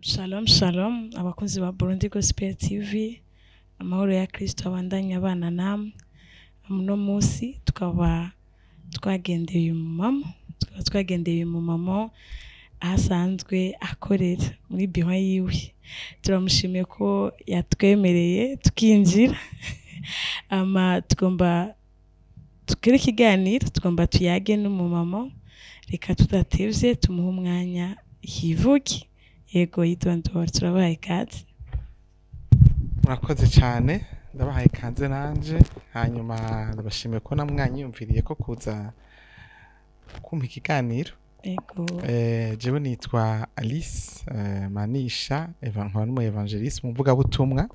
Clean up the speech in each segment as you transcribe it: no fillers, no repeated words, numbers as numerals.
Shalom shalom, abakunzi ba Burundi Gospel TV, amahoro ya Kristo abandanye abana namwe. Muno munsi tukaba twagendeye umumama, tukaba twagendeye umumama aho asanzwe akorera muri biro yiwe. Turamushimiye ko yatwemereye tukinjira. Ama tugomba tukore ikiganiro, tugomba tuyage n'umumama. Reka tudatevye tumuhe umwanya yivuge. Yego, yidondora, turabahaye ikaze. Murakoze cyane, ndabahaye ikaze nanje. Hanyuma ndabashimiye ko namwanyiyumviriye ko kuza kumpa ikiganiro. Jewe nitwa Alice Manisha, nkaba n'umu évangéliste, mu mvugabutumwa,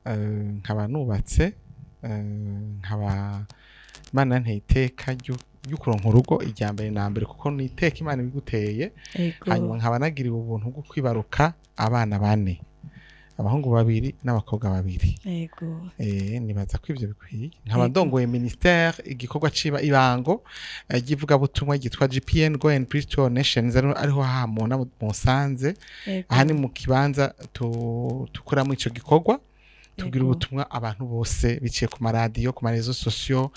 nkaba nubatse, nkaba Imana yanteye iteka ryo kuronka urugo irya mbere na mbere, kuko ni iteka Imana ibiguteye. Hanyuma nkaba nagiriwe ubuntu bwo kwibaruka abana bane, abahungu babiri n'abakobwa babiri. Nibaza ko ivyo bikwiye. Nkaba ndongoye ministère, igikorwa ciba ibango ry'ivugabutumwa ryitwa GPN, Go and Preach to All Nations, ariho hamona musanze. Aha ni mu kibanza tukoramo ico gikorwa, tubwira ubutumwa abantu bose biciye ku maradiyo, ku ma réseaux sociaux,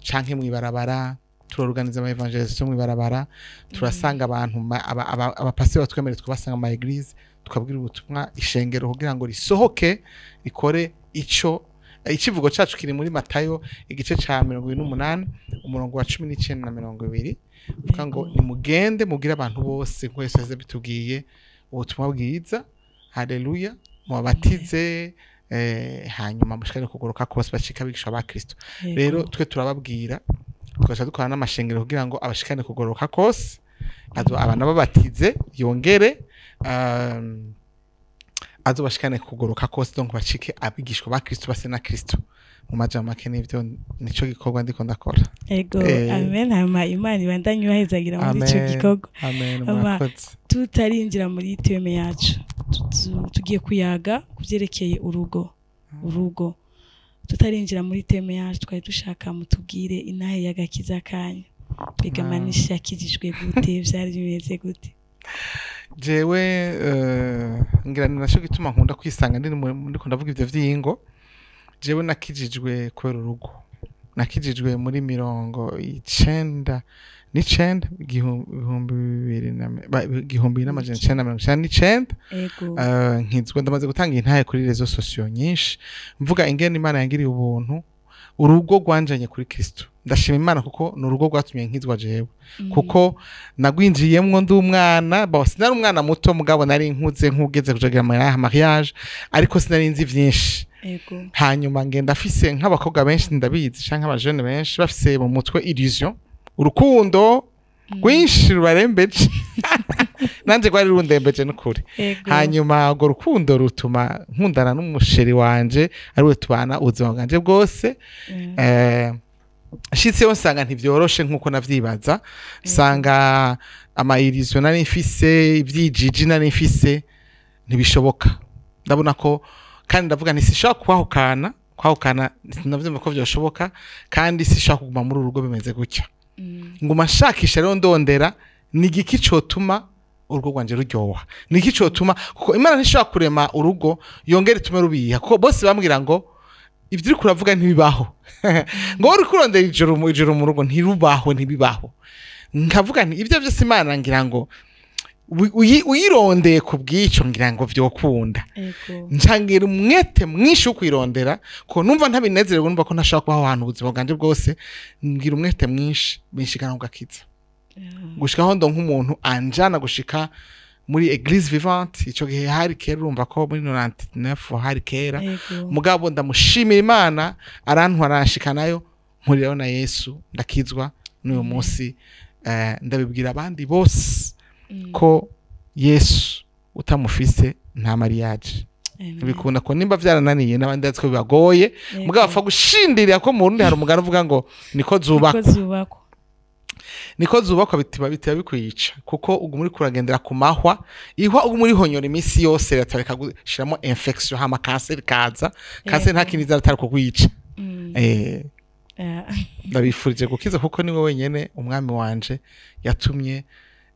canke mw'ibarabara. Turorganiza ama évangélisation mw'ibarabara, turasanga abantu, abapasiteri batwemereye tukabasanga mu ma église, tukabwira ubutumwa ishengero kugira ngo risohoke rikore ico. Icivugo cacu kiri muri Matayo igice ca 28, umurongo wa 19 na 20, uvuga ngo: "Nimugende mubwire abantu bose, nko Yesu yaze bitubwiye, ubutumwa bwiza, haleluya, mubabatize, hanyuma mushikane kugoroka kose, bacika abigishwa ba Kristo." Rero twe turababwira, tugaca dukora n'amashengero kugira ngo abashikane kugoroka kose, abana babatize, yongere azobashikane kugoroka kose, donc bacike abigishwa ba Kristo, base na Kristo. Mu majambo make nivyo, nico gikorwa ndiko ndakora. Amen. Hama Imana ibandanye ibahezagira muri ico Amen. gikorwa. Amen, murakoze. Tutarinjira muri thème yacu, tugiye kuyaga ku byerekeye urugo. Urugo, tutarinjira muri thème yacu, twari dushaka mutubwire intahe y'agakiza kanyu. Mbega Manisha yakijijwe gute? Vyari bimeze gute? Jewe ngira ni naco gituma nkunda kwisanga ndi ndiko ndavuga ivyo vy'ingo. Jewe nakijijwe kubera urugo. Nakijijwe muri 99, 1999. Nkizwa, ndamaze gutanga intahe kuri réseaux sociaux nyinshi, mvuga ingene Imana yangiriye ubuntu, urugo rwanjanye kuri Kristo. Ndashima Imana kuko ni urugo rwatumye nkizwa jewe, kuko nagwinjiyemwo ndi umwana. Bo sinari umwana muto, mugabo nari nkuze nk'ugeze kujagira mariage, ariko sinari nzi vyinshi. Hanyuma ngenda afise nk'abakobwa benshi, ndabizi, canke abajene benshi bafise mu mutwe illusion, urukundo rwinshi rubarembeje. Nanje rwari rundembeje n'ukuri. Hanyuma urwo rukundo rutuma nkundana n'umu chéri wanje, ariwe tubana ubuzima bwanje bwose. Nshitseyo nsanga ntivyoroshe nkuko navyibaza, nsanga ama illusion nari mfise, ivyijiji nari mfise ntibishoboka. Ndabona ko kandi ndavuga nti sishobora kwahukana, kwahukana sinavyumva ko vyoshoboka, kandi sishobora kuguma muri uru rugo bimeze gutya. Nguma nshakisha rero, ndondera ni igiki cotuma urugo rwanje ruryoha, ni iki cotuma, kuko Imana ntishobora kurema urugo yongera itume rubiha. Kuko bose bambwira ngo ibyo uriko uravuga ntibibaho, ngo uriko urondera ijuru mu ijuru mu rugo ntirubaho, ntibibaho. Nkavuga nti ibyo byose Imana ngira ngo uyirondeye ku bw'ico ngira ngo vyokunda. Ncangira umwete mwinshi wo kwirondera, ko numva ntabinezerewe, numva ko ntashobora kubaho ahantu ubuzima bwanje bwose. Ngira umwete mwinshi binshikana ku gakiza, gushika aho ndonka umuntu anjana gushika muri Église Vivante. Ico gihe hari kera, urumva ko muri 99 hari kera. Mugabo ndamushimira Imana, arantwara aranshikanayo, mpurirayo na Yesu, ndakizwa. N'uyu munsi ndabibwira abandi bose ko Yesu utamufise nta mariage. Bikunda ko nimba vyarananiye n'abandi ko bibagoye, mugabo apfa gushindirira ko mu Burundi hari umugani uvuga ngo niko zubakwa. Niko zubakwa. Niko zubakwa, bitiba bikwica, kuko uguma uriko uragendera ku mahwa, ihwa uguma urihonyora iminsi yose, riratabika gushiramo infection, hama kanseri kaza. Kanseri nta kindi izara atari kukwica. Ndabifurije gukiza, kuko niwe wenyene umwami wanje yatumye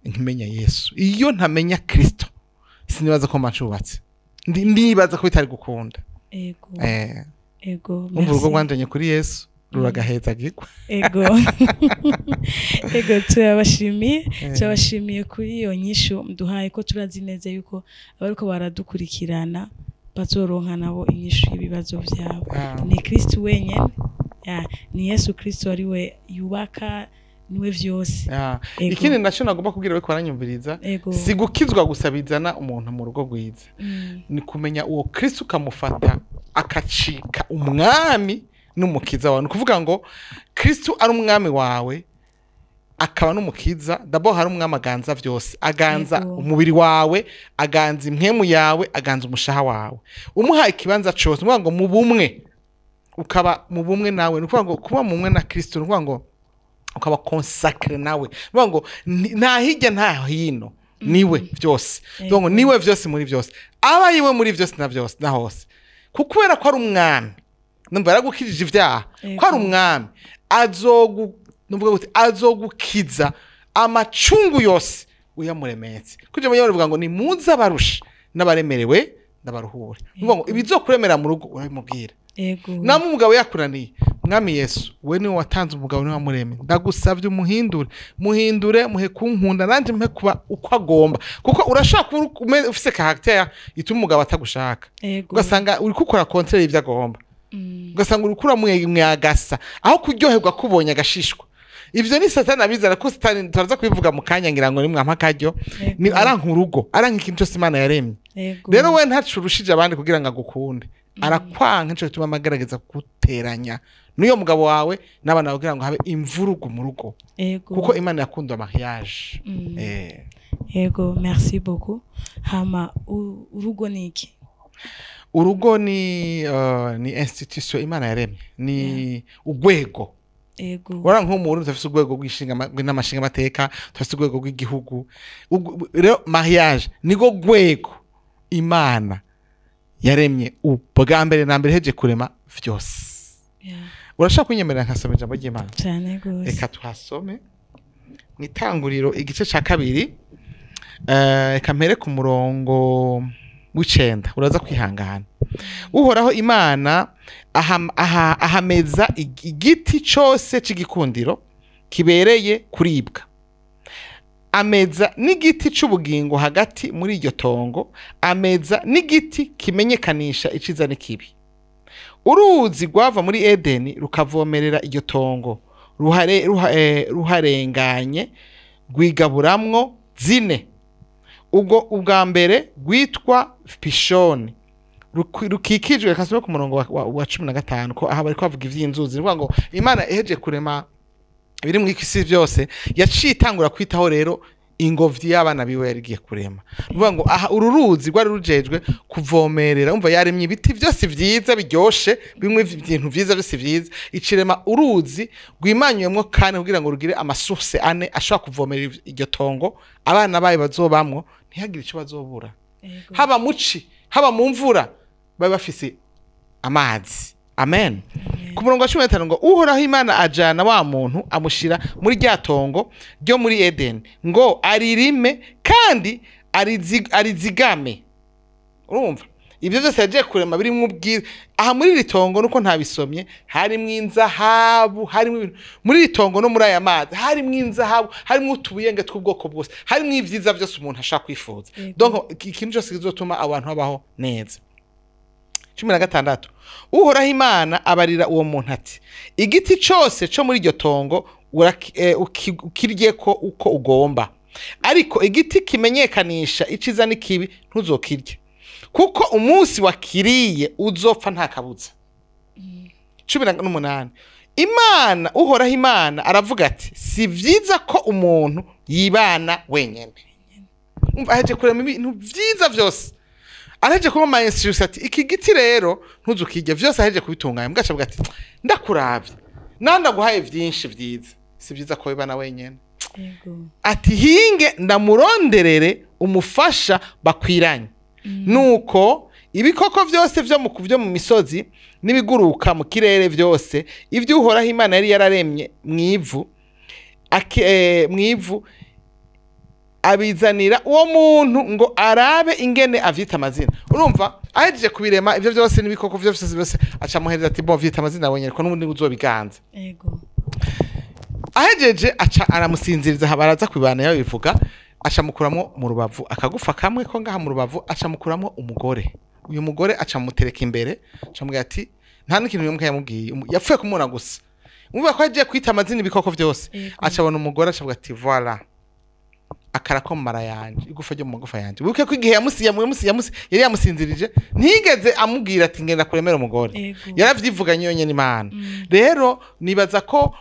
nkimenya Yesu. Iyo ntamenya Kristo Sinibaza ko mba ncubatse. Ndibaza ko bitari gukunda. Ego. Ego. Umva, urugo Merci. rwanjanye kuri Yesu ruragahezagirwa. Ego, turabashimiye kuri iyo nyishu muduhaye, ko turazi neza yuko abariko baradukurikirana bazoronka nabo inyishu y'ibibazo vyabo. Ni Kristo wenyene, ya, ni Yesu Kristo ari we yubaka, niwe vyose. Ego. Ikindi naco nagomba kubwira bariko baranyumviriza, si gukizwa gusa bizana umuntu mu rugo rwiza, ni kumenya uwo Kristo, ukamufata akacika umwami n'umukiza wawe. Ni ukuvuga ngo Kristo ari umwami wawe akaba n'umukiza. D'abord hari umwami aganza vyose, aganza umubiri wawe, aganza impwemu yawe, aganza umushaha wawe. Umuhaye ikibanza cose, ni ukuvuga ngo mu bumwe, ukaba mu bumwe nawe. Ni ukuvuga ngo kuba mu bumwe na Kristo, ni ukuvuga ngo ukaba consacré nawe. Ni ukuvuga ngo nta hirya nta hino, niwe byose. Ni ukuvuga ngo niwe vyose muri byose, aba yiwe muri byose na byose na hose. Kuko kubera ko ari umwami, numva yaragukijije ibyaha, ko ari umwami, azogu nuvuga gute, azogukiza amacungu yose uyamuremetse. Kuko ijambo rivuga ngo nimuze abarusha n'abaremerewe, ndabaruhure. Ni ukuvuga ngo ibizokuremera mu rugo urabimubwira. Namwe umugabo yakunaniye, mwami Yesu, we niwe watanze umugabo, niwe wamuremye, ndagusabye umuhindure, muhindure, muhe kunkunda nanjye muhe kuba uko agomba. Kuko urashobora kuba ufise caractère ituma umugabo atagushaka, ugasanga uri gukora contraire y'ibyo agomba, ugasanga uri kuramwagasa aho kuryoherwa kubonye agashishwa. Ivyo ni Satani abizana, ko Satani turaza kubivuga mu kanya, ngira ngo nimwampa akaryo, ni aranka urugo, aranka ikintu cyose Imana yaremye. Rero we ntacurushije abandi kugira ngo agukunde, arakwanka. Nico gituma amagerageza kuguteranya n'uyo mugabo wawe n'abana bawe kugira ngo habe imvurugu mu rugo, kuko Imana yakunda mariage. Ego, merci beaucoup. Hama urugo ni iki? Urugo ni institution Imana yaremye, ni urwego. Ura nko mu Burundi turafise urwego rw'ishinga n'amashinga amateka, turafise urwego rw'igihugu. Rero mariage niko rwego Imana yaremye ubwa mbere na mbere, heje kurema vyose. Urashaka kunyemerera nkasoma ijambo ry'Imana? Cyane gose. Reka tuhasome mu Itanguriro igice ca 2, reka mpere ku murongo w'9, uraza kwihangana. Uhoraho Imana ahameza igiti cose c'igikundiro kibereye kuribwa, ameza n'igiti c'ubugingo hagati muri iryo tongo, ameza n'igiti kimenyekanisha iciza n'ikibi. Uruzi rwava muri Edeni rukavomerera iryo tongo, ruharenganye, rwigaburamwo zine. Ubwo ubwa mbere rwitwa Pishoni, rukikijwe. Reka nsome ku murongo wa 15, ko aha bariko bavuga ivy'inzuzi. Ni ukuvuga ngo Imana iheje kurema ibiri mu isi byose, yaciye itangura kwitaho rero ingobyi y'abana biwe yari igiye kurema. Ni ukuvuga ngo aha uru ruzi rwari rujejwe kuvomerera. Umva, yaremye ibiti byose vyiza biryoshe, bimwe ibintu vyiza byose vyiza, icirema uruzi rwimanyuyemwo kane kugira ngo rugire ama sources ane ashobora kuvomerera iryo tongo abana bayo bazobamwo, ntihagire ico bazobura. Haba muci, haba mu mvura, babe bafise amazi. Amen. Ku murongo wa 15 ngo Uhoraho Imana ajana wa muntu, amushira muri rya tongo ryo muri Eden ngo aririme kandi arizigame. Urumva ibyo byose yagiye kurema birimo ubwiza aha muri iri tongo, nuko ntabisomye, harimwo inzahabu, harimwo ibintu muri iri tongo no muri aya mazi, harimwo inzahabu, harimwo utubuyenge tw'ubwoko bwose, harimwo ibyiza byose umuntu ashaka kwifuza. Donc ikintu cyose kizotuma abantu babaho neza. 16, Uhoraho Imana abarira uwo muntu ati: "Igiti cyose cyo muri iryo tongo ukiryeko uko ugomba, ariko igiti kimenyekanisha iciza n'ikibi ntuzokirye, kuko umunsi wakiriye uzopfa nta kabuza." 18, Imana, Uhoraho Imana aravuga ati: "Si vyiza ko umuntu yibana wenyene." Umva, aheje kurema ibintu vyiza vyose, araheje kuba ama instructions ati: "Iki giti rero ntuzukirye." Vyose aheje kubitunganya, mugaca avuga ati: "Ndakuravye nawe, ndaguhaye vyinshi vyiza, si vyiza ko wibana wenyene." Ati: "Hinge ndamuronderere umufasha bakwiranye." Nuko ibikoko vyose vyo mu misozi n'ibiguruka mu kirere vyose, ivyo Uhoraho Imana yari yararemye mw'ivu. Abizanira uwo muntu ngo arabe ingene avyita amazina. Urumva ahejeje kubirema ivyo byose n'ibikoko vyose byose, aca muhereza ati bon, vyita amazina wenyene, ko n'ubundi uzobiganza. Ahejeje aca aramusinziriza, baraza kwibana yabivuga, aca mukuramo mu rubavu akagufa kamwe ko ngaha mu rubavu, aca mukuramo umugore. Uyu mugore aca mutereka imbere, aca mubwira ati nta n'ikintu yomwe yamubwiye, yapfuye kumubona gusa. Umva ko agiye kwita amazina ibikoko vyose. Aca abona umugore, aca avuga ati voilà, akarako mara yanje, igufa ryo mu magufa yanje. Wibuke ko igihe yamusiye yari yamusinzirije, ntiyigeze amubwira ati ngenda kuremera umugore. Yaravyivuganye yonyene Imana. Rero nibaza ko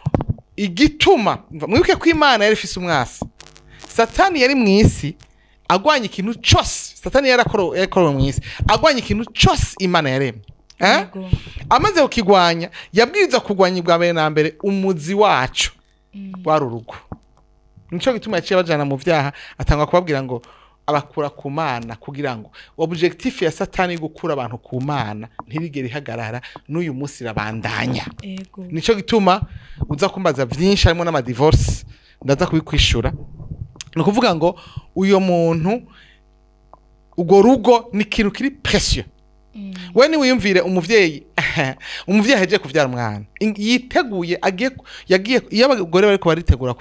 igituma mwibuke ko Imana yari ifise umwasi, Satani yari mwisi agwanya ikintu cyose. Satani yarakorowe mwisi agwanya ikintu cyose Imana yaremye. Amaze kukigwanya, yabwiriza kugwanya ibwa mbere na mbere umuzi wacu wari urugo. Nico gituma yaciye bajana mu vyaha, atangwa kubabwira ngo abakura ku Mana, kugira ngo objectif ya Satani gukura abantu ku Mana ntirigere ihagarara, n'uyu munsi irabandanya. Nico gituma uza kumbaza vyinshi harimo n'ama divorce, ndaza kubikwishura. Ni ukuvuga ngo uyo muntu, ugo rugo ni ikintu kiri précieux. We ni wiyumvire umuvyeyi umuvyeyi ahejeje kuvyara umwana, yiteguye, agiye, yagiye, iyo abagore bariko baritegura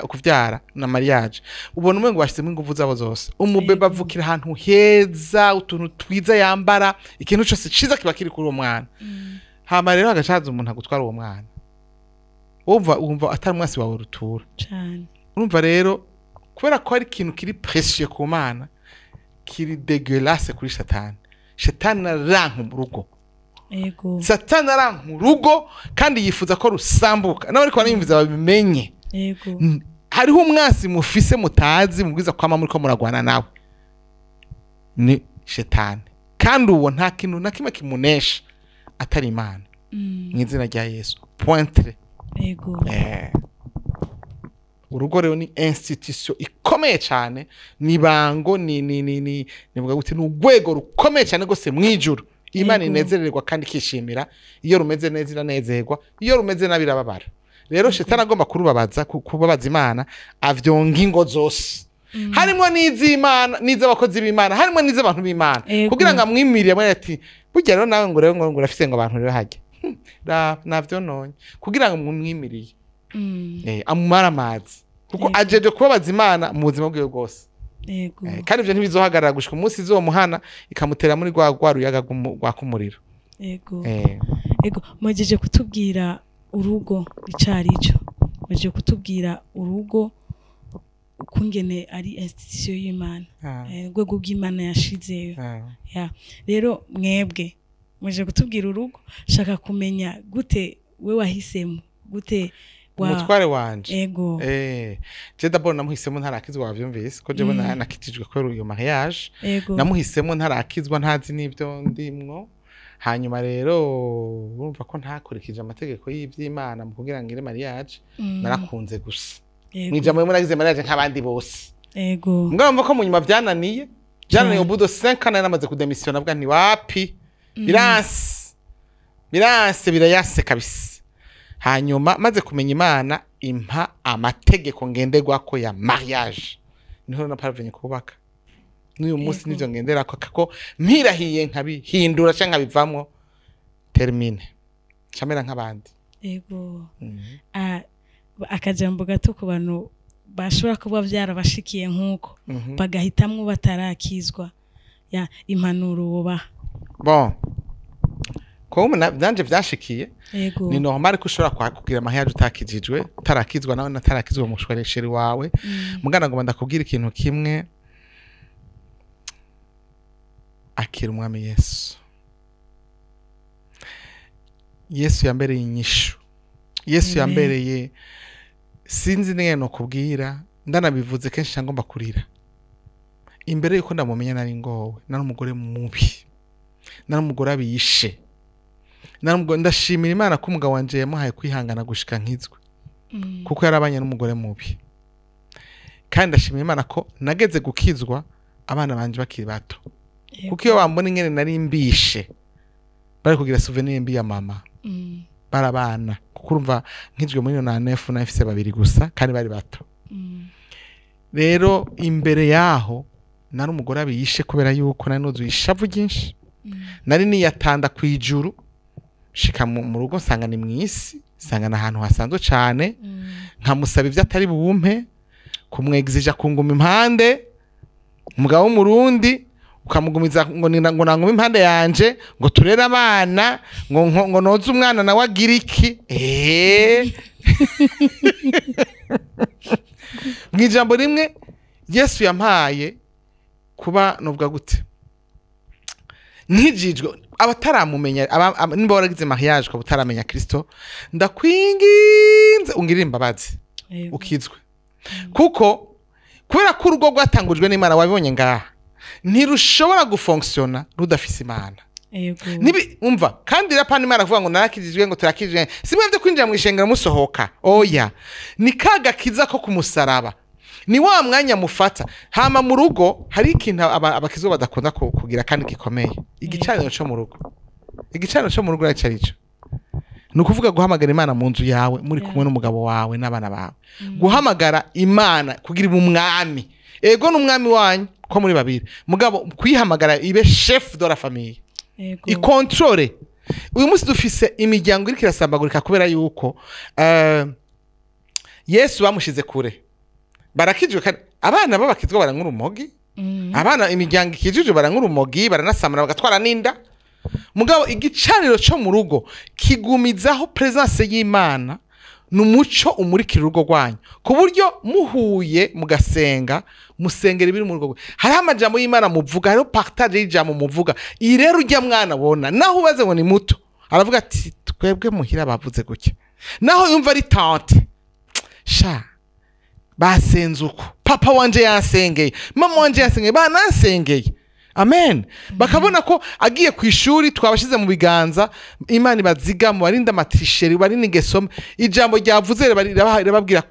kuvyara na mariage, ubona umwe ngo bashizemo inguvu zabo zose. Umubebe avukira ahantu heza, utuntu twiza yambara, ikintu cyose ciza kiba kiri kuri uwo mwana. Hama rero hagacaza umuntu agutwara uwo mwana, wumva atari umwasi wawe rutura cyane. Urumva rero kubera ko ari ikintu kiri précieux ku Mana, kiri dégueulasse kuri Satani. Shetani aranka urugo. Satani aranka urugo kandi yifuza ko rusambuka. Nawe ariko bariyumviza babimenye. Hariho umwasi mufise mutazi, mubwiza kwama muri ko muragwana nawe. Ni Shetani. Kandi uwo nta kintu na kimwe kimunesha atari Imana. Mu izina rya Yesu. Pointre. Urugo rero ni institution ikomeye cyane, ni bango, ni ni ni ni nivuga gute, ni urwego rukomeye cyane gose mwijuru. Imana inezererwa kandi ikishimira iyo rumeze neza, iranezerwa, iyo rumeze nabi irababara. Rero Shetani agomba kurubabaza, kubabaza Imana, avyonga ingo zose. Harimo n'iz'Imana, n'iz'abakozi b'Imana, harimo n'iz'abantu b'Imana. Kugira ngo amwimirire amwe ati burya rero nawe ngo rero ngo urafise ngo abantu rero hajya. Navyononye. Kugira ngo mwimiriye. Amumara amazi. Kuko ajeje kubabaza Imana mu buzima bwiwe bwose. Kandi ivyo ntibizohagarara gushika umunsi izomuhana ikamutera muri rwa ruyaga rwa kumuriro. Ego, mwejeje kutubwira urugo icarico. Mwejeje kutubwira urugo ukungene ari institution y'Imana. Urwego rw'Imana yashizeyo. Rero mwebwe mwejeje kutubwira urugo, shaka kumenya gute we wahisemo, gute umutware wanje. Je d'abord namuhisemo ntarakizwa, wavyumvise ko jewe nakijijwe kubera iyo mariage. Namuhisemo ntarakizwa, ntazi n'ibyo ndimwo. Hanyuma rero urumva ko ntakurikije amategeko y'ivy'Imana mu kugira ngire mariage, narakunze gusa. Mwijambo rimwe nagize mariage nk'abandi bose. Mugabo mva ko mu nyuma vyananiye au bout de 5 ans namaze kudemissiona, bwa nti wapi, biranse birayase kabisa. Hanyuma maze kumenya Imana impa amategeko ngenderwako ya mariage, niho na parvenye kubaka. N'uyu munsi nivyo ngenderako, kako mpirahiye nkabihindura canke nkabivamwo, termine camera nk'abandi. Akajambo gato ku bantu bashobora kuba vyarabashikiye nkuko bagahitamwo batarakizwa, ya impanuro bobaha. Bon, ko nanje vyashikiye, ni normal ko ushobora kugira mariage utakijijwe, utarakizwa nawe natarakizwa mu shweresheri wawe. Mugana ngo ndakubwira ikintu kimwe, akira umwami Yesu. Yesu yambereye inyishu. Yesu yambereye, sinzi nene no kubwira, ndanabivuze kenshi ngomba kurira. Imbere yuko ndamumenya nari ngowe, nari umugore mubi, nari umugore abishe. Ndashimira Imana ko umugabo wanje yamuhaye kwihangana gushika nkizwe. Kuko yarabanye n'umugore mubi. Kandi ndashimira Imana ko nageze gukizwa abana banje bakiri bato. Kuko iyo bambona ingene nari mbishe, bari kugira souvenir mbi ya mama. Barabana. Kuko urumva nkijwe muri 99 nafise babiri gusa kandi bari bato. Rero imbere yaho nari umugore abiyishe kubera yuko nari nuzuye ishavu ryinshi. Nari niyatanda kwijuru shika mu rugo nsanga ni mwisi, nsanga na ahantu hasanzwe cane, nkamusaba ivyo atari bumpe, kumwegizija kunguma impande, umugabo w'umurundi ukamugumiza ngo ngo nanguma impande yanje ngo turere abana ngo noze umwana nawe agira iki. Mwijambo rimwe Yesu yampaye kuba novuga gute nkijijwe abataramumenya nimba waragize mariage ko utaramenya Kristo, ndakwinginze ungirire imbabazi ukizwe, kuko kubera ko urugo rwatangujwe n'Imana wabibonye ngaha ntirushobora gufonctiona rudafise Imana. Nibi umva kandi rapana Imana kuvuga ngo narakijijwe ngo turakijijwe, simwe byo kwinjira mu ishengero musohoka, oya ni kaga kiza ko kumusaraba, ni wa mwanya mufata. Hama mu rugo hari ikintu abakizwa badakunda kugira kandi gikomeye, igicaniro cyo mu rugo. Igicaniro cyo mu rugo arico ni ukuvuga guhamagara Imana mu nzu yawe muri kumwe n'umugabo wawe n'abana bawe, guhamagara Imana kugira umwami, ego n'umwami wanyu ko muri babiri, mugabo kuyihamagara ibe chef de la famille, ikontrole. Uyu munsi dufise imiryango iriko irasambagurika kubera yuko Yesu bamushize kure, barakijwe kandi abana babakizwa baranywa urumogi, abana imiryango ikijije baranywa urumogi, baranasamara bagatwara n'inda. Mugabo igicaniro cyo mu rugo kigumizaho presence y'Imana numuco umurikira urugo rwanyu, ku buryo muhuye mugasenga musengera ibiri mu rugo. Hariho amajambo y'Imana muvuga, hariho partage y'ijambo muvuga. Iyi rero ujya mwana bona naho ubaze ngo ni muto aravuga ati twebwe muhira bavuze gutya, naho yumva ari tante sha basenze uko papa wanje yansengeye, mama wanje yansengeye, banansengeye. Amen. Bakabona ko agiye ku ishuri twabashize mu biganza, Imana ibazigama, barinda amatrisheri, barinda ingeso, ijambo ryavuze rirababwira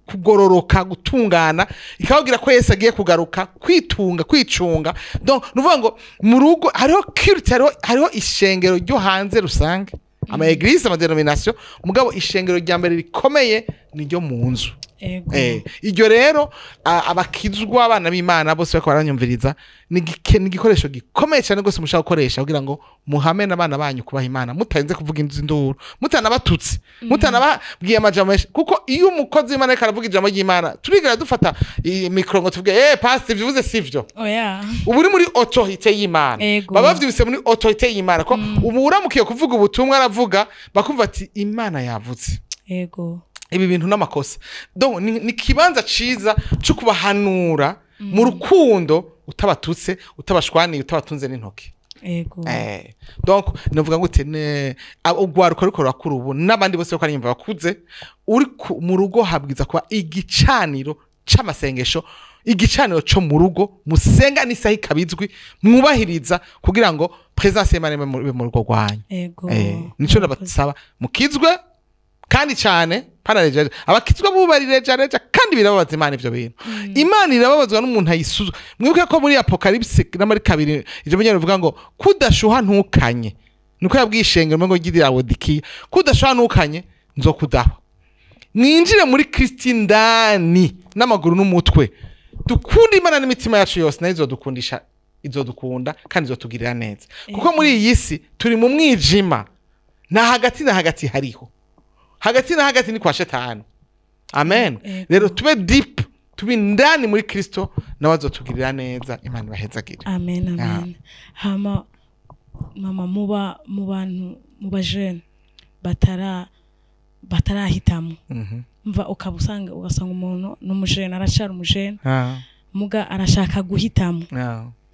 kugororoka, gutungana, ikababwira ko Yesu agiye kugaruka, kwitunga, kwicunga. Donc nuvuga ngo mu rugo hariho culte, hariho ishengero ryo hanze rusange, ama église, ama dénomination, mugabo ishengero rya mbere rikomeye ni ryo mu nzu. Iryo rero abakizwa abana b'Imana bose bariko baranyumviriza ni igikoresho gikomeye cyane gose mushaka gukoresha kugira ngo muhame n'abana banyu kubaha Imana, mutarinze kuvuga induru, mutanabatutse, mutanababwiye amajambo menshi. Kuko iyo umukozi w'Imana ariko aravuga ijambo ry'Imana turigera dufata micro ngo tuvuge pastor bivuze sivyo. Oya, ubu uri muri autorité y'Imana, baba bavyibise muri autorité y'Imana ko ubu uramukiye kuvuga ubutumwa aravuga bakumva ati Imana yavuze. Yego, ibi bintu n'amakosa. Donc ni kibanza ciza cyo kubahanura mu rukundo, utabatutse, utabashwaniye, utabatunze n'intoki. Yego. Donc novuga ngo tene ugwaruka ruko rakuru ubu n'abandi bose bako ariyumva bakuze, uri mu rugo habwiza kuba igicaniro c'amasengesho, igicaniro cyo mu rugo musenga n'isaha ikabizwi mwubahiriza kugira ngo presence y'Imana ibe mu rugo rwanyu. Yego. Nico nabasaba mukizwe kandi cyane panarejeje abakizwa bubarireje reje kandi birababaza Imana ivyo bintu. Imana irababazwa n'umuntu ayisuzwa. Mwibuke ko muri Apocalypse n'amari 2 ijambo ry'Imana rivuga ngo kudashuha ntukanye, niko yabwishengero ngo gidira Laodikiya, kudashuha ntukanye nzokudahwa. Mwinjire muri Kristo indani n'amaguru n'umutwe, dukunde Imana n'imitima yacu yose, nayo izodukundisha, izodukunda kandi izotugirira neza. Kuko muri iyi si turi mu mwijima, na hagati na hagati hariho hagati na hagati ni kwa shetani. Amen. Rero tube deep, tube indani muri Kristo nawe azotugirira neza. Imana ibahezagire. Amen, amen. Hama mama muba mu bantu mu ba jeune batarahitamo. Mva ukabusanga ugasanga umuntu n'umujene arashara umujene, muga arashaka guhitamo.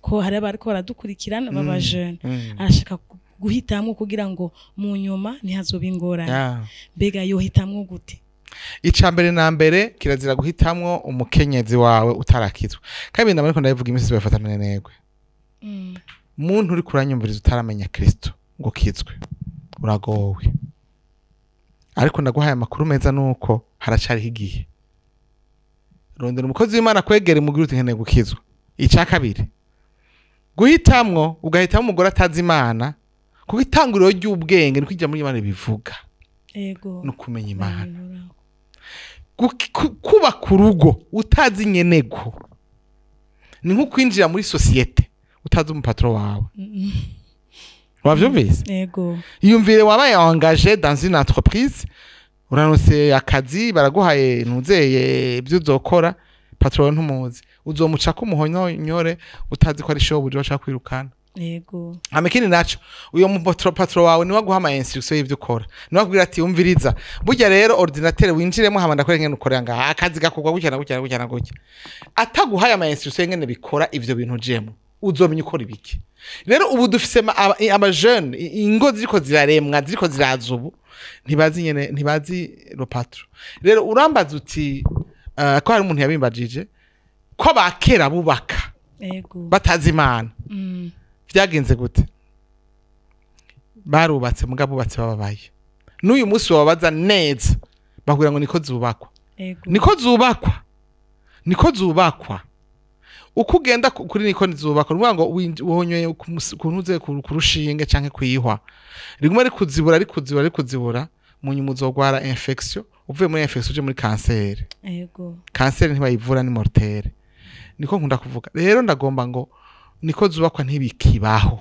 Ko hari abariko baradukurikirana baba jeune, arashaka guhitamwo kugira ngo mu nyuma ntihazobe ingorane. Mbega yohitamwo gute? Icambere na mbere kirazira guhitamwo umukenyezi wawe utarakizwa. Kandi ndamara ko ndabivuga imisi bafatana negwe. Muntu uri kuranyumviriza utaramenya Kristo ngo kizwe, uragowe. Ariko ndaguhaye amakuru meza nuko haracariho igihe. Rondera umukozi w'Imana kwegera umugire uti nkeneye gukizwa. Ica kabiri, guhitamwo ugahitamo umugore atazi Imana, kuko itanguriro ry'ubwenge niko ijambo ry'Imana bivuga. Yego, no kumenya Imana. Kubaka urugo utazi nyenego ni nko kwinjira muri société utazi umupatron wawe. Wavyumvise? Yego. Iyumvire wabaye engagé dans une entreprise, uranose akazi, baraguhaye ntuzeye ibyo uzokora, patron ntumuzi, uzomuca ko umuhonyore utazi ko ari shobuja bashaka kwirukana. Hama ikindi naco, uyo patron wawe niwe aguha ama instruction y'ivyo ukora, niwe akubwira ati: "Umviriza, burya rero ordinateur winjiremo, hama ndakora ingene ukorera ngaha, akazi gakorwa gutya na gutya na gutya na gutya." Ataguhaye ama instruction y'ingene bikora ivyo bintu ujemo, uzomenya ukora ibiki? Rero ubu dufise aba jeune, ingo ziriko ziraremwa, ziriko ziraza ubu, ntibazi nyene, ntibazi le patron. Rero urambaza uti ko hari umuntu yabimbajije ko abakera bubaka batazi Imana, vyagenze gute? Barubatse, mugabo bubatse bababaye. N'uyu munsi wababaza neza, bakubwira ngo niko zubakwa. Niko zubakwa, niko zubakwa. Uko ugenda kuri niko zubakwa, ni ukuvuga ngo wonyoye ku ntuze, ku rushinge canke kwihwa, riguma rikuzibura, rikuzibura, rikuzibura, mu nyuma uzogwara infection, uvuye muri infection uje muri kanseri. Kanseri ntibayivura, ni mortelle. Niko nkunda kuvuga. Rero ndagomba ngo niko zubakwa ntibikibaho.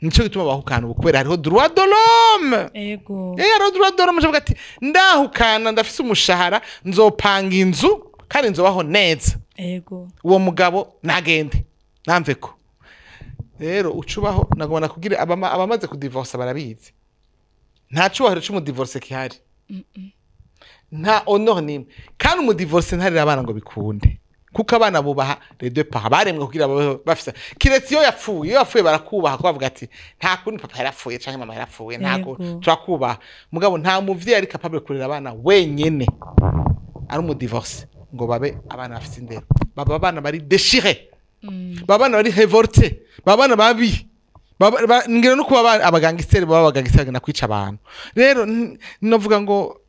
Nico gituma bahukana ubu, kubera hariho droit de l'homme. Hariho droit de l'homme. Uvuga ati: "Ndahukana, ndafise umushahara, nzopanga inzu kandi nzobaho neza." Uwo mugabo nagende namve ko rero ucubaho. Nagomba nakubwire, abamaze kudivorsa barabizi, nta cubahiro c'umudivorce gihari, nta honneur nimwe. Kandi umudivorce ntarira abana ngo bikunde, kuko abana bubaha les deux parents, baremwe kugira babeho bafise, kiretse iyo yapfuye. Iyo yapfuye barakubaha, ko bavuga ati: "Nta kundi, papa yarapfuye canke mama yarapfuye, nta kundi, turakubaha." Mugabo nta muvyeyi ari capable kurera abana wenyene ari umudivorce ngo babe abana bafise indero. Baba abana bari déchiré, baba abana bari révolté, baba abana babi. Ngira no kuba abagangsteri, baba abagangsteri bagenda kwica abantu. Rero novuga ngo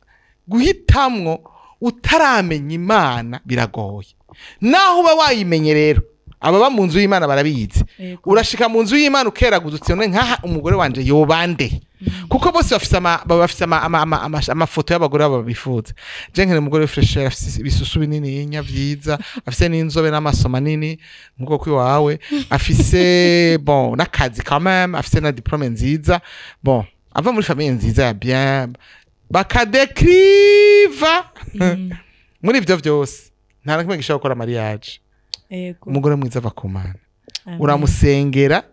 guhitamwo utaramenya Imana biragoye. Naho uba wayimenye rero, ababa mu nzu y'Imana barabizi. Urashika mu nzu y'Imana ukeraguza uti: "None nkaha umugore wanje yobande?" Kuko bose bafise baba bafise amafoto y'abagore babo bifuza. Je nkene umugore fraîcheur, afise ibisusu binini nya vyiza, afise n'inzobe n'amaso manini nkuko kwiwawe, afise bon n'akazi quand même, afise na diplôme nziza, bon ava muri famille nziza ya bien, bakadekriva. Muri ivyo vyose nta na kimwe gishobora gukora mariage. Umugore mwiza ava ku Mana. Amen. Uramusengera,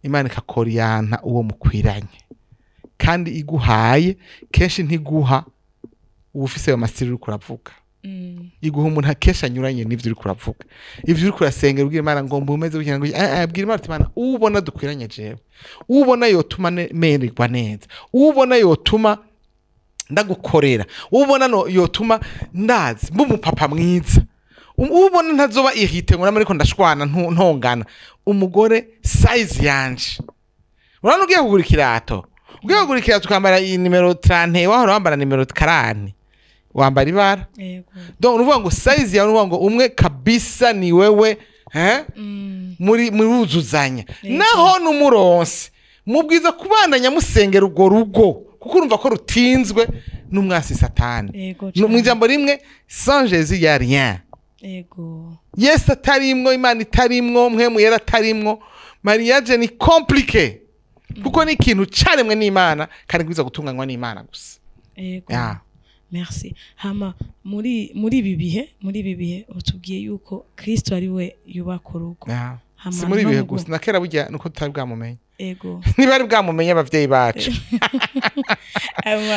Imana ikakoriyanta uwo mukwiranye, kandi iguhaye kenshi ntiguha uba ufise ayo masiri uriko uravuga. Iguha umuntu akenshi anyuranye n'ivyo uriko uravuga, ivyo uriko urasengera, ubwira Imana ngo mbumeze gutya ngo bwira Imana uti: "Imana, ubona dukwiranye jewe, ubona yotuma mererwa neza, ubona yotuma ndagukorera, ubona no yotuma ndazi mba umupapa mwiza, ubona ntazoba irrité ngo ariko ndashwana ntongana, umugore size yanje." Urabona ugiye kugura ikirato, ugiye kugura ikirato ukambara iyi nimero 30, wahora wambara nimero 40, wambara ibara. Donc uruvuga ngo size yawe, uruvuga ngo umwe kabisa ni wewe, eh? Muri muruzuzanya. Naho numuronse mubwiza kubandanya musengera urwo rugo, kuko urumva ko rutinzwe n'umwasi Satani. Mu ijambo rimwe, sans Jésus y a rien. Yesu atarimwo, Imana itarimwo, Mpwemu Yera atarimwo, mariage ni compliqué, kuko ni ikintu caremwe n'Imana kandi kiza gutunganywa n'Imana gusa. Ya. Merci. Hama muri ibi bihe utubwiye yuko Kristo ari we yubaka urugo. Ya. Hama Si muri ibi bihe no gusa, na kera burya nuko tutari bwamumenye. Niba ari bwamumenye abavyeyi bacu,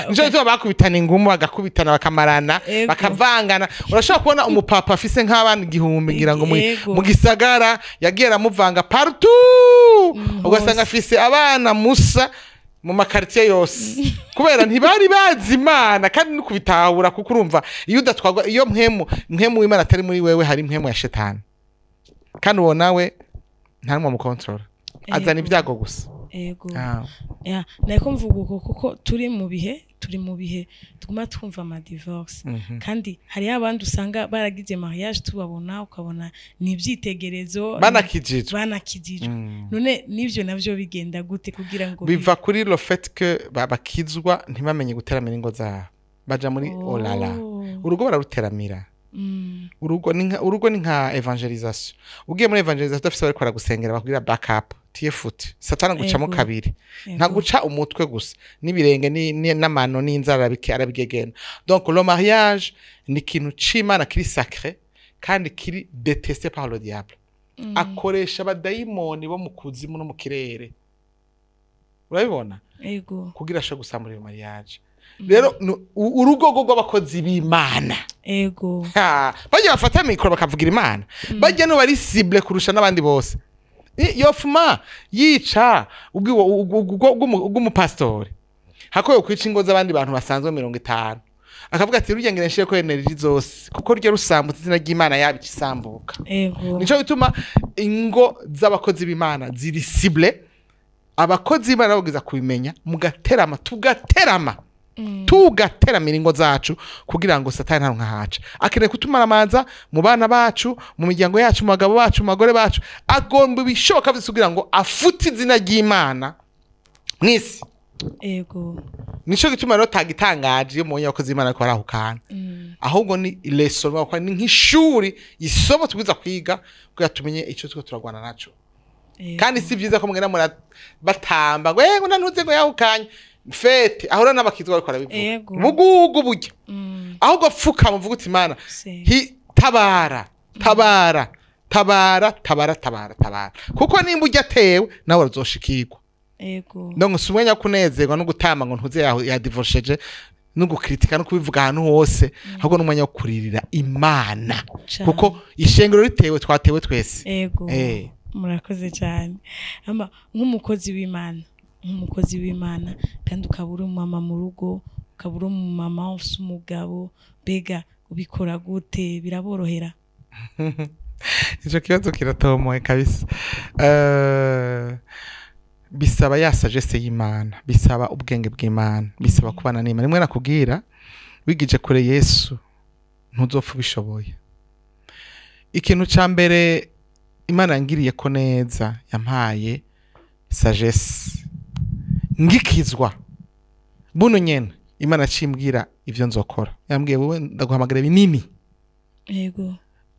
nico gituma bakubitana ingumu, bagakubitana, bakamarana, bakavangana. Urashobora kubona umupapa afise nk'abana 1000, ngira ngo mu gisagara yagiye aramuvanga partout, ugasanga hose. afise abana musa mu makaritiye yose, kubera ntibari bazi Imana. Kandi no kubitahura, kuko urumva iyo udatwagwa, iyo mpwemu w'Imana atari muri wewe, hari mpwemu ya shetani, kandi uwo nawe nta n'umwe amukontorora, azana ibyago gusa. Ya, nariko mvuga uko kuko turi mu bihe tuguma twumva ama divorce, kandi hariyo abandi usanga baragize mariage, tubabona ukabona ni ivyitegerezo, banakijijwe. Banakijijwe. None nivyo navyo bigenda gute kugira ngo Biva kuri le fait que bakizwa ntibamenye guteramira ingo zabo, baja muri olala. Urugo bararuteramira. Urugo ni nka évangélisation. Ugiye muri évangélisation udafise bariko baragusengera, bakubwira backup, tiyefute, Satani agucamo kabiri. Ntaguca umutwe gusa, n'ibirenge n'amano n'inzara arabigegena. Donc le mariage ni ikintu c'Imana kiri sacré kandi kiri détesté par le diable. Akoresha abadayimoni bo mu kuzimu no mu kirere, urabibona, kugira ashobore gusambura iyo mariage. Rero urugo rwo rw'abakozi b'Imana, Ha, bajya bafata mikoro bakavugira Imana, bajya no bari cible kurusha n'abandi bose. Yofuma yica ubw'umupasitori hako yo kwica ingo z'abandi bantu basanzwe 50, akavuga ati rujya ngira nshire ko énergie zose, kuko ryo rusambutse izina ry'Imana yaba ikisambuka. Nico gituma ingo z'abakozi b'Imana ziri cible. Abakozi b'Imana babwiza kubimenya, mugaterama, tugaterama, tugateramira ingo zacu kugira ngo Satani ntaronka haca. Akeneye kutumaramaza mu bana bacu, mu miryango yacu, mu bagabo bacu, mu bagore bacu. Agomba ibishoboka byose kugira ngo afute izina ry'Imana mw'isi. Nico gituma rero tagitangaje iyo mubonye abakozi b'Imana bariko barahukana. Ahubwo ni leçon, ni nk'ishuri, isomo tubwiza kwiga kugira tumenye ico turiko turagwana naco. Kandi si vyiza ko mugenda mura batamba ngo ngo ntantuze ngo yahukanye fete, ahora n'abakizwa bariko barabivuga. Bugugu burya. Ahubwo pfukama uvuga uti: "Imana, hi tabara, tabara, tabara, tabara, tabara, tabara," kuko nimba ujya atewe nawe uzoshikirwa. Donc si umwanya wo kunezerwa no gutamba ngo ntuze yadivorceje, no gukritika no kubivuga ahantu hose, ahubwo n'umwanya wo kuririra Imana, kuko ishengero ritewe twatewe twese. Murakoze cyane. Ama nk'umukozi w'Imana kandi ukaba uri umumama mu rugo, ukaba uri umumama ufise umugabo, mbega ubikora gute? Biraborohera? Ico kibazo kiratomoye kabisa. Bisaba ya sagesse y'Imana, bisaba ubwenge bw'Imana, bisaba kubana n'Imana. Rimwe nakubwira, wigije kure Yesu ntuzopfa ubishoboye. Ikintu ca mbere Imana yangiriye ko neza, yampaye sagesse. Ngikizwa buno nyene, Imana acimbwira ivyo nzokora. Yambwiye: "Wowe ndaguhamagara binini."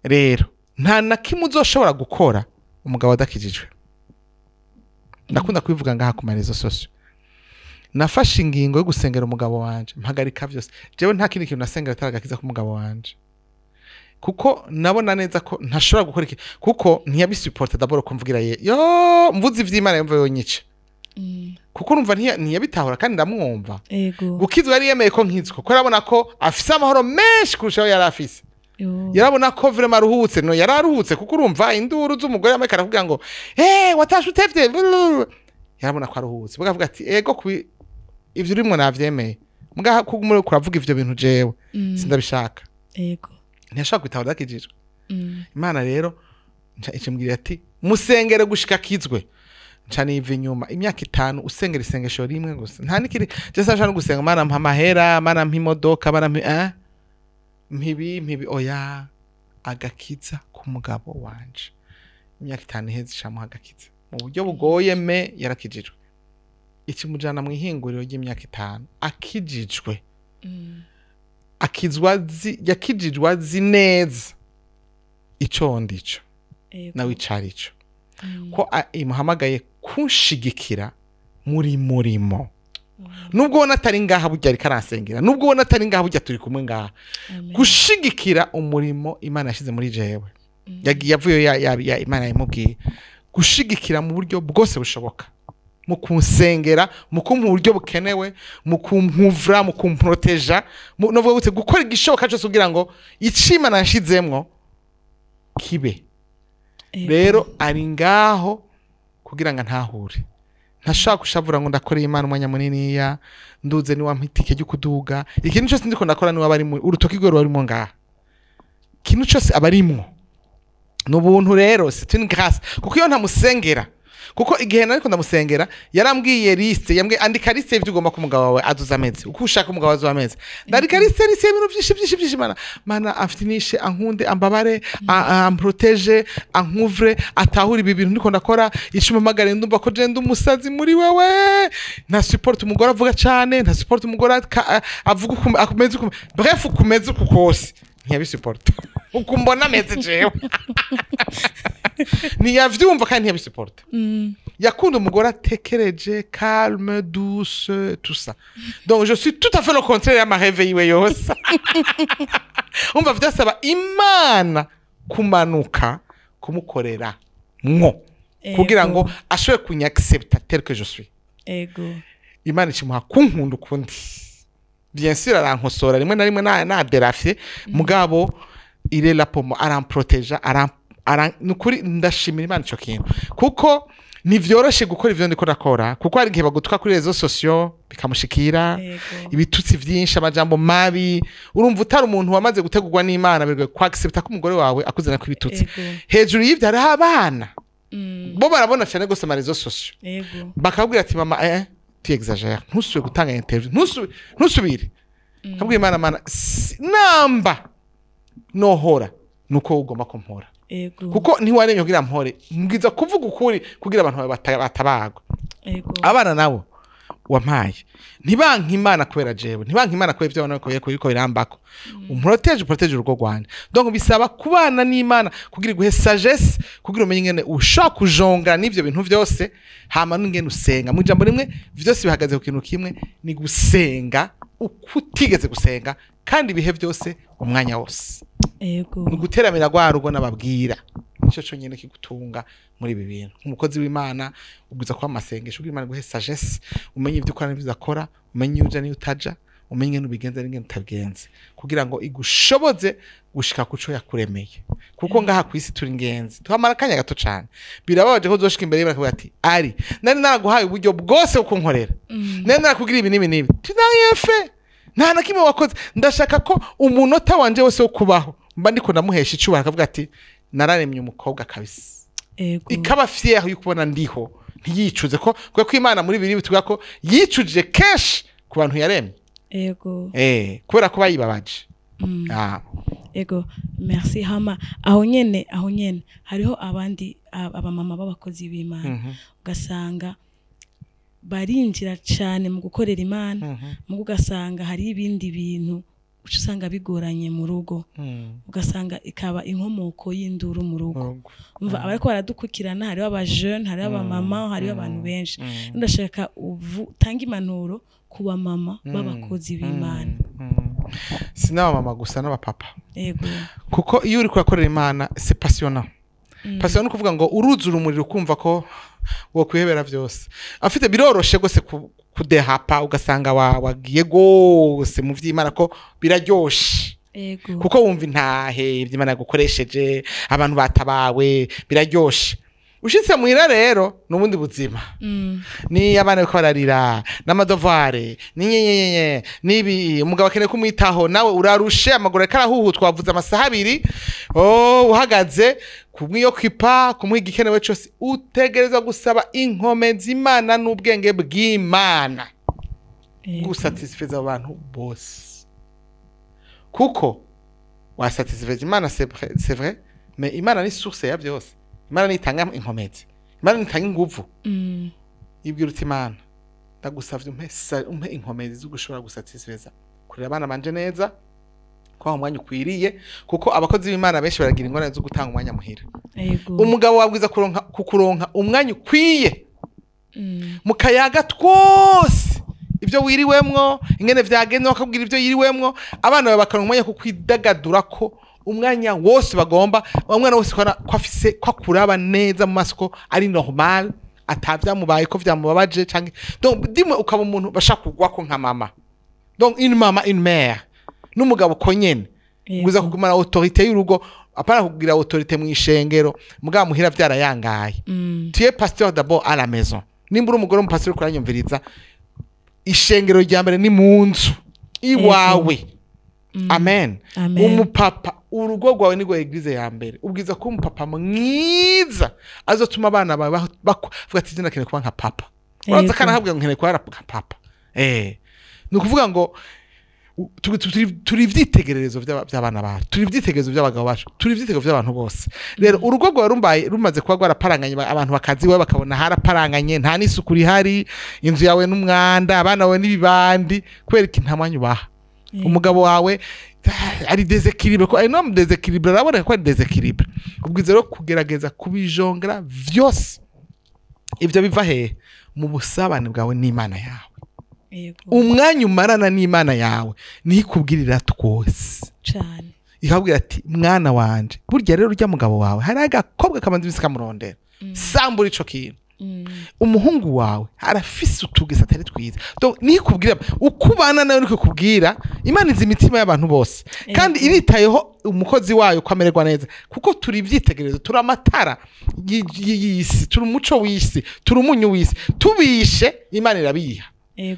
Rero nta na kimwe uzoshobora gukora umugabo adakijijwe. Ndakunda kubivuga ngaha ku ma réseaux sociaux. Nafashe ingingo yo gusengera umugabo wanje, mpagarika vyose. Jewe nta kindi kintu nasengera atari agakiza k'umugabo wanje, kuko nabona neza ko ntashobora gukora iki, kuko ntiyabisuporta d'abord kumvugira ye yo mvuze ivy'Imana yumva yonyica. Kuko urumva ntiyabitahura kandi ndamwumva. Gukizwa yari yemeye ko nkizwa, kuko yarabona ko afise amahoro menshi kurusha ayo yari afise. Yarabona ko vraiment aruhutse. No yari aruhutse, kuko urumva induru z'umugore yamwe karakubwira ngo: "Eh, watashe utevye." Yarabona ko aruhutse, bakavuga ati: "Ego, kubi ivyo urimwo navyemeye, mugaha kuguma uriko uravuga ivyo bintu jewe sindabishaka." Ntiyashobora kwitahura adakijijwe. Imana rero icimbwira ati: "Musengere gushika kizwe." Nca niva inyuma imyaka 5 usengera isengesho rimwe gusa, nta nikiri. Je sinashaka no gusenga: "Mana, mpa amahera, Mana, mpa imodoka, Mana, mpa mpibi mpibi." Oya, agakiza k'umugabo wanje. Imyaka 5 iheze, icamuha agakiza mu buryo bugoye, me yarakijijwe, ikimujana mu ihinguriro ry'imyaka 5 akijijwe. Akizwa azi, yakijijwe azi neza ico ndico nawe icari ico, ko imuhamagaye kunshigikira muri murimo. Nubwo ubona atari ngaha, burya ariko aransengera. Nubwo ubona atari ngaha, burya turi kumwe ngaha. Gushigikira umurimo Imana yashyize muri jewe. Yagiye avuye ya Imana yamubwiye gushigikira mu buryo bwose bushoboka, mu kunsengera, mu kumpa uburyo bukenewe, mu kumpuvura, mu kumproteja, novuga gute, gukora igishoboka cyose kugira ngo ico Imana yashizemwo kibe. Rero ari ngaho kugira ngo ntahure. Ntashaka gushavura ngo ndakoreye Imana umwanya muniniya, nduze niwa itike ryo kuduga. Ikintu cyose ndiko ndakora niwe aba ari urutoki rwe ruba rurimo ngaha. Ikintu cyose aba arimwo ni ubuntu. Rero c'est une grâce, kuko iyo ntamusengera Kuko igihe nariko ndamusengera yarambwiye liste, yambwiye andika liste y'ivyo ugomba ko umugabo wawe azoza ameze, uko ushaka umugabo azoza ameze. Ndandika liste y'ibintu vyinshi vyinshi vyinshi. Mana amfinishe, ankunde, ambabare, amprotège, ancouvre, atahure ibi bintu ndiko ndakora. Icumamagare ndumva ko je ndi umusazi muri wewe, nta supporte umugore avuga cane, nta supporte umugore avuga uko akomeze uko, bref, ukumeze uko kose ntiyabisupporta. Uko mbona ameze jewe ntiyavyumva kandi ntiyabisupporta. Yakunda umugore atekereje, calme, douce, tout ça. Donc je suis tout à fait le contraire y'ama rêves yiwe yose. Umva, vyasaba Imana kumanuka kumukorera mwo kugira ngo ashobore kunyaccepta tel que je suis. Imana ikimuha kunkunda ukundi. Bien sûr arankosora rimwe na rimwe na dérapé, mugabo il est là pour moi, aramproteja, aram nukuri ndashimira Imana ico kintu, kuko ntivyoroshe gukora ivyo ndiko ndakora, kuko hari igihe bagutwa kuri réseaux sociaux bikamushikira, ibitutsi vyinshi, amajambo mabi. Urumva, utari umuntu wamaze gutegurwa n'Imana, bigoye kwaccepta ko umugore wawe akuzana ko ibitutsi. Hejuru y'ivyo hariho abana, bo barabona cyane gose ama réseaux sociaux, bakabwira ati: "Mama, tu exagères, ntusubire gutanga interview, ntusubire." Kabwira Imana: "Mana, namba nohora nuko ugomba kumpora, kuko ntiwaremye kugira mpore, mbwiza kuvuga ukuri kugira abantu bawe batabagwa." Abana nabo wampaye ntibanka Imana kubera jewe, ntibanka Imana kubera ibyo abana bakoye kuriko birambako. Umprotège, uprotège urugo rwanje. Donc bisaba kubana n'Imana kugira iguhe sagesse, kugira umenye ingene ushobora kujongera n'ivyo bintu vyose, hama n'ingene usenga. Mu ijambo rimwe, vyose bihagaze ku kintu kimwe, ni gusenga uko utigeze gusenga, kandi ibihe byose, umwanya wose. Ni uguteramira rwa rugo n'ababwira, nicyo cyonyine kigutunga muri ibi bintu. Nk'umukozi w'Imana ubwiza kuba amasengesho kugira Imana iguhe sagesse, umenye ibyo ukora n'ibyo udakora, umenye iyo uja n'iyo utaja, umenye ingene ubigenza n'ingene utabigenza, kugira ngo igushoboze gushika ku co yakuremeye. Kuko ngaha ku isi turi ingenzi, tuhamara akanya gato cane. Birababaje ko uzoshika imbere y'Imana ikavuga ati: "Ari nari naraguhaye uburyo bwose bwo kunkorera, nari narakugira ibi n'ibi n'ibi, tu n'as rien fait, nta na kimwe wakoze." Ndashaka ko umunota wanje wose wo kubaho mba ndiko ndamuhesha icubahiro, akavuga ati: "Nararemye umukobwa kabisa." Ikaba fier yo kubona ndiho, ntiyicuze ko, kubera ko Imana muri bibiri bitubwira ko yicujije kenshi ku bantu yaremye, kubera ko bayibabaje. Ah. Ego, merci. Hama aho nyene hariho abandi abamama b'abakozi b'Imana, ugasanga barinjira cyane mu gukorera Imana, mugo ugasanga hari ibindi bintu uca usanga bigoranye mu rugo, ugasanga ikaba inkomoko y'induru mu rugo. Urugo. Umva, abariko baradukurikirana, hariho abajene, hariho abamama, hariho abantu benshi. Ndashaka uvu tanga impanuro ku bamama b'abakozi b'Imana. Si n'abamama gusa, n'abapapa. Kuko iyo uri kurakorera Imana, c'est passionnant. Passionnant ni ukuvuga ngo uruzura umuriro, ukumva ko wokwihebera byose afite. Biroroshe gose kudehapa, ugasanga wagiye gose mu vy'Imana, ko biraryoshe, kuko wumva intahe ivy'Imana yagukoresheje, abantu batabawe, biraryoshe. Ushitse muhira rero n'ubundi buzima, ni abana bariko bararira, n'ama devoirs, n'inyenyenyenye, n'ibi, umugabo akeneye kumwitaho, nawe urarushe, amaguru ariko arahuhu, twavuze amasaha 2 oh, uhagaze kumwiyokipa, kumuha igikenewe cose. Utegerezwa gusaba inkomezi Imana n'ubwenge bw'Imana gusatisfeza abo bantu bose, kuko wasatisfeza Imana, c'est vrai, c'est vrai, mais Imana ni source ya byose. Imana nitanga inkomezi, Imana nitanga inguvu. Ibwira uti: "Imana, ndagusavye umpe inkomezi zo gushobora gusatisfeza, kurera abana banje neza, kubaha umwanya ukwiriye." Kuko abakozi b'Imana benshi baragira ingorane zo gutanga umwanya muhira. Umugabo wabwiza kuronka kukuronka umwanya ukwiye, mu kayaga twose, ibyo wiriwemwo, ingene vyagenze, bakabwira ibyo yiriwemwo. Abana bawe bakaronka umwanya wo kwidagadura, ko umwanya wose bagomba, umwana wose ko afise ko akuraba neza mu maso, ko ari normal, atavyamubaye ko vyamubabaje canke. Donc dimwe ukaba umuntu bashaka kugwako nka mama, donc une mama, une mère, n'umugabo ko nyene uza kugumana autorité y'urugo, apana kugira autorité mu ishengero mugabo muhira vyarayangaye. Tu es pasteur d'abord à la maison. Nimba uri umugore w'umupasiteri uriko uranyumviriza, ishengero rya mbere ni mu nzu iwawe. Amen. Umupapa, urugo rwawe nirwo église ya mbere. Ubwiza ko umupapa mwiza azotuma abana bawe bavuga ati nakeneye kuba nka papa. Uraza kana habwa nkeneye kuba nka papa. Ni ukuvuga ngo turi ivyitegererezo by'abana bacu, turi ivyitegererezo by'abagabo bacu, turi ivyitegererezo by'abantu bose. Rero urugo rwawe rumbaye rumaze kuba rwaraparanganye, abantu bakazi iwawe bakabona haraparanganye, nta n'isuku rihari, inzu yawe n'umwanda, abana bawe n'ibibandi, kubera iki nta mwanya ubaha. Umugabo wawe ari déséquilibré, ko ari no déséquilibré, araboneka ko ari déséquilibré. Ubwiza rero kugerageza kubijongera vyose. Ivyo biva hehe? Mu busabane bwawe n'Imana yawe. Umwanya umarana n'Imana yawe niho ikubwirira twose cyane, ikabwira ati mwana wanje, burya rero urya mugabo wawe hari agakobwa kamanze imisi kamurondera, sambura ico kintu. Umuhungu wawe arafise utugesa atari twiza. Donc niho ikubwira, uko ubana nawe niko ikubwira. Imana izi imitima y'abantu bose kandi iritayeho umukozi wayo ko amererwa neza, kuko turi ivyitegererezo, turi amatara y'isi, turi umuco w'isi, turi umunyu w'isi. Tubishe Imana irabiha.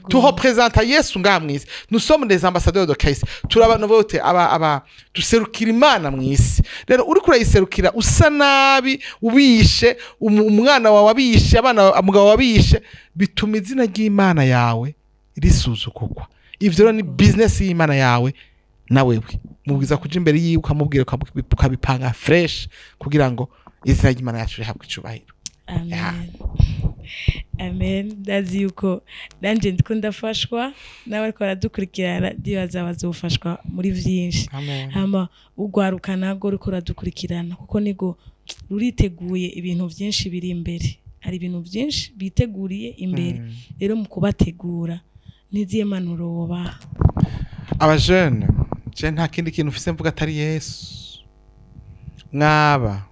Tureprésenta Yesu ngaha mw'isi. Nous sommes des ambassadeurs de Christ. Turi abantu bote aba duserukira Imana mw'isi. Rero uriko urayiserukira usa nabi, ubishe umwana wawe abishe, abana umugabo wabishe, bituma izina ry'Imana yawe risuzugurwa. Ivyo rero ni business y'Imana yawe na wewe. Mubwiza kuja imbere yiwe ukamubwira, ukabipanga fresh kugira ngo izina ry'Imana yacu rihabwe icubahiro. Amen. Amen. Ndazi yuko nanje ndiko ndafashwa, nawe ariko baradukurikirana ndibaza bazofashwa muri vyinshi. Amen. Hama ugwaruka nabwo ruriko ruradukurikirana, kuko nigo ruriteguye ibintu vyinshi biri imbere. Hari ibintu vyinshi biteguriye imbere. Rero mu kubategura niziye manuro wobaha? Abajene, je nta kindi kintu ufise mvuga atari Yesu. Mwaba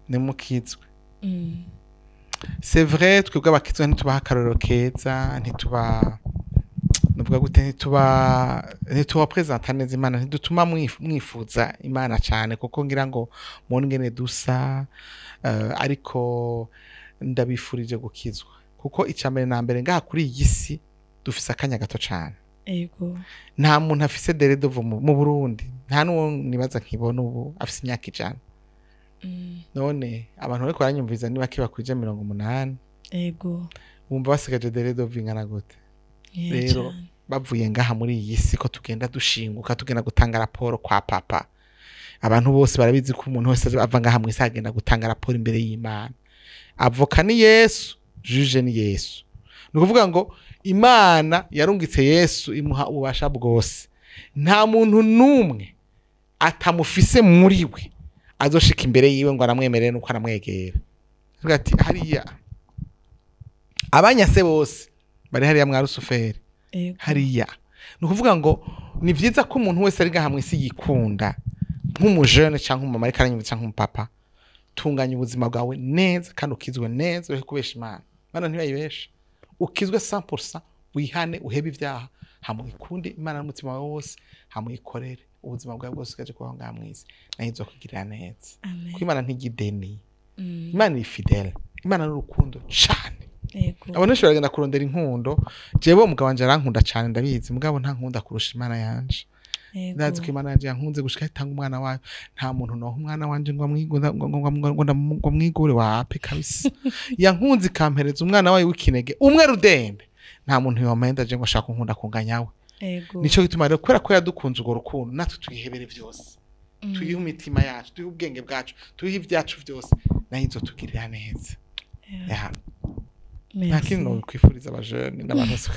nimukizwe. C'est vrai, twebwe abakizwe ntitubaha akarorero keza, ntituba nuvuga gute, ntituba présenta neza Imana, ntidutuma mwifuza Imana cyane, kuko ngira ngo mubone ingene dusa, ariko ndabifurije gukizwa, kuko icya mbere na mbere ngaha kuri iyi si dufise akanya gato cyane. Nta muntu afise délai de vie mu Burundi, nta n'uwo nibaza nkibona ubu afise imyaka 100. None abantu bariko baranyumviriza niba bakwije 80, wumva basigaje délai de vie ingana gute? Rero bavuye ngaha muri iyi si, ko tugenda dushinguka, tugenda gutanga raporo kwa papa. Abantu bose barabizi ko umuntu wese ava ngaha mu isi agenda gutanga raporo imbere y'Imana. Avocat ni Yesu, juge ni Yesu. Ni ukuvuga ngo Imana yarungitse Yesu, imuha ububasha bwose. Nta muntu n'umwe atamufise muri we azoshika imbere yiwe ngo aramwemerere nuko aramwegera. Avuga ati hariya abanyase bose bari hariya mwa Rusuferi, hariya. Ni ukuvuga ngo ni vyiza ko umuntu wese ari ngaha mw'isi yikunda, nk'umujene canke umumama ariko aranyumva canke umupapa, tunganya ubuzima bwawe neza kandi ukizwe neza, ureke kubesha Imana. Imana ntibayibesha. Ukizwe 100%, wihane, uhebe ibyaha, hama uyikunde Imana n'umutima wawe wose, hama uyikorere ubuzima bwawe bwose ugaje kubaho ngaha mw'isi, nayo izokugirira neza. Amen. Kuko Imana ntigideni, Imana ni fidèle, Imana n'urukundo cane. Abantu benshi baragenda kurondera inkundo. Jewe umugabo wanje arankunda cane, ndabizi, mugabo nta nkunda kurusha Imana yanje. Ndazi ko Imana yanje yankunze gushika itanga umwana wayo. Nta muntu noha umwana wanje ngo ngo amwigure, wape kabisa. Yankunze ikampereza umwana wayo w'ikinege umwe rudende, nta muntu yompenda je ngo ashaka unkunda kunganyawe. Nico gituma rero, kubera ko yadukunze urwo rukundo, natwe tuyihebere vyose, tuyihe imitima yacu, tuyihe ubwenge bwacu, tuyihe ibyacu byose, nayo izotugirira neza. Ya, nta Merci. kindi nokwifuriza abajene n'abantu bose.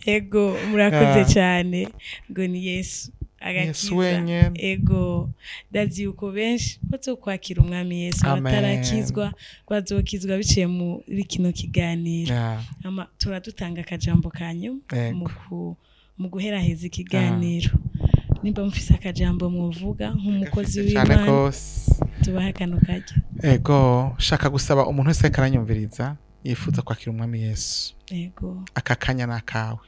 Ego, murakoze cyane. Ngo ni Yesu agakiza. Yesu wenyene. Ego, ndazi yuko benshi bazokwakira umwami Yesu. Amen. Abatarakizwa bazokizwa biciye muri kino kiganiro. Ama turadutanga akajambo kanyu mu guheraheza ikiganiro. Nimba mufise akajambo mwovuga nk'umukozi Gafise cane w'Imana, gose. tubahe akano karyo. Ego, shaka gusaba umuntu wese ariko aranyumviriza yifuza kwakira umwami Yesu, aka kanya ni akawe.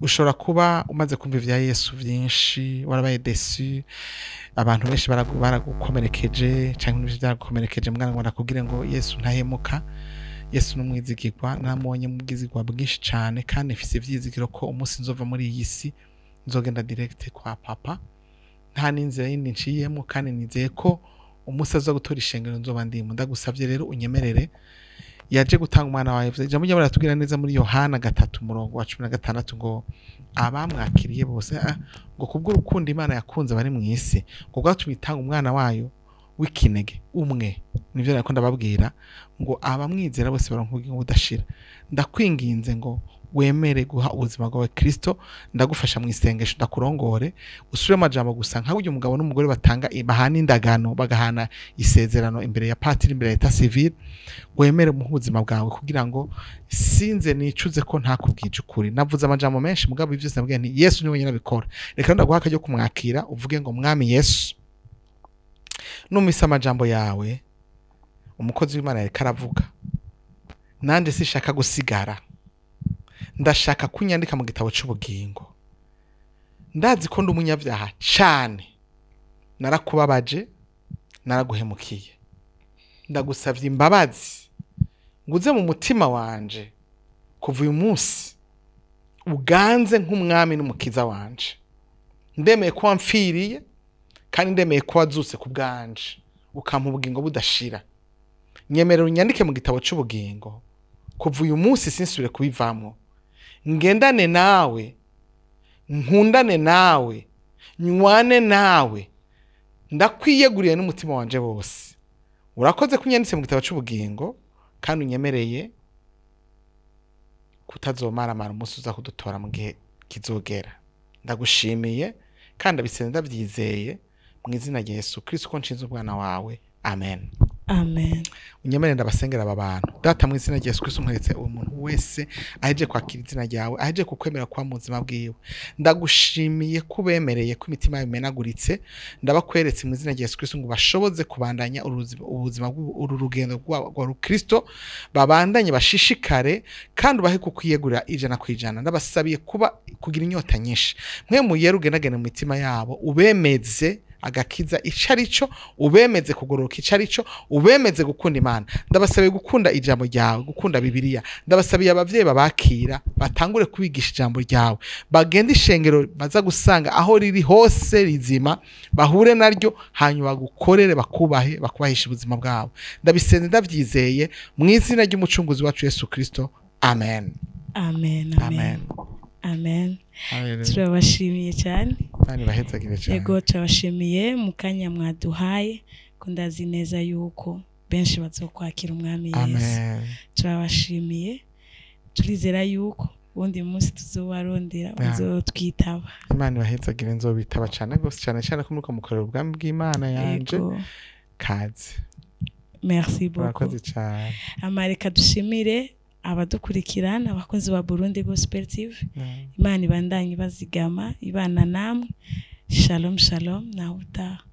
Ushobora kuba umaze kumva ivya Yesu vyinshi, warabaye déçu, abantu benshi baragukomerekeje canke ibintu byaragukomerekeje. Mwana, ngo ndakubwire ngo Yesu ntahemuka, Yesu n'umwizigirwa. Namubonye mu bwizigirwa bwinshi cane, kandi mfise ivyizigiro ko umunsi nzova muri iyi si Nzogenda direct kwa papa, nta n'inzira yindi nciyemo, kandi nizeye ko umunsi aza gutora ishengero nzoba ndimo. Ndagusavye rero unyemerere. Yaje gutanga umwana wawe. Ijambo ry'Imana riratubwira neza muri Yohana 3:16 ngo abamwakiriye bose, ngo kubw'urukundo Imana yakunze abari mu isi, ngo rwatumye itanga umwana wayo w'ikinege umwe. Nivyo nariko ndababwira, ngo abamwizera bose baronka ubugingo budashira. Ndakwinginze ngo wemere guha ubuzima bwawe Kristo. Ndagufasha mu isengesho, ndakurongore, usubire amajambo gusa nka burya umugabo n'umugore batanga, bahana indagano, bagahana isezerano imbere ya patiri, imbere ya état civil. Wemere muhe ubuzima bwawe kugira ngo sinze nicuze ko ntakubwije ukuri. Navuze amajambo menshi, mugabo ibyo byose nabwiye nti Yesu niwe wenyine abikora. Reka ndaguha akaryo kumwakira, uvuge ngo: "Mwami Yesu, numvise amajambo yawe, umukozi w'Imana yariko aravuga, nanje sishaka gusigara, ndashaka kunyandika mu gitabo c'ubugingo. Ndazi ko ndi umunyabyaha cane, narakubabaje, naraguhemukiye, ndagusavye imbabazi nguze mu mutima wanje. Kuva uyu munsi uganze nk'umwami n'umukiza wanje. Ndemeye ko wamfiriye, kandi ndemeye ko wazutse ku bwanje, ukampa ubugingo budashira. Nyemerera unyandike mu gitabo c'ubugingo. Kuva uyu munsi sinsubire kubivamwo. Ngendane nawe, nkundane nawe, nywane nawe. Ndakwiyeguriye n'umutima wanje wose. Urakoze kunyanditse mu gitabo c'ubugingo, kandi unyemereye kutazomaramara umunsi uza kudutora mu gihe kizogera. Ndagushimiye kandi ndabisenze ndabyizeye mu izina rya Yesu Kristo ko nshinze umwana wawe. Amen." Amen. Unyemerere ndabasengera aba bantu. Data, mu izina rya Yesu Kristo, nkweretse uwo muntu wese aheje kwakira izina ryawe, aheje kukwemera kuba mu buzima bwiwe. Ndagushimiye ko ubemereye ko imitima yabo imenaguritse. Ndabakweretse mu izina rya Yesu Kristo ngo bashoboze kubandanya ubuzima uru rugendo rwa rukristo, babandanye bashishikare, kandi ubahe kukwiyegurira 100%. Ndabasabiye kuba kugira inyota nyinshi. Mwe muyere ugendagende mu mitima yabo, ubemeze agakiza ico arico, ubemeze kugororoka ico arico, ubemeze gukunda Imana. Ndabasabiye gukunda ijambo ryawe, gukunda Bibiliya. Ndabasabiye abavyeyi babakira batangure kubigisha ijambo ryawe, bagende ishengero baza gusanga aho riri hose rizima, bahure naryo, hanyuma bagukorere, bakubahe, bakubahishe ubuzima bwabo. Ndabisenze ndavyizeye mu izina ry'umucunguzi wacu Yesu Kristo. Amen. Amen, amen. Amen. Amen. Hallelujah. Turabashimiye cyane. Imana ibahezagire cyane. Yego, turabashimiye mu kanya mwaduhaye, ko ndazi neza yuko benshi bazokwakira umwami Yesu. Amen. Turabashimiye, turizera yuko ubundi munsi tuzobarondera, muzotwitaba. Imana ibahezagire, nzobitaba cyane rwose, cyane cyane ko muriko mukorera ubwami bw'Imana yanje. Kaze. Merci beaucoup. Murakoze cyane. Amareka dushimire abadukurikirana, abakunzi ba Burundi Gospel TV. Imana ibandanye ibazigama, ibana namwe. Shalom, shalom, nawe utaha.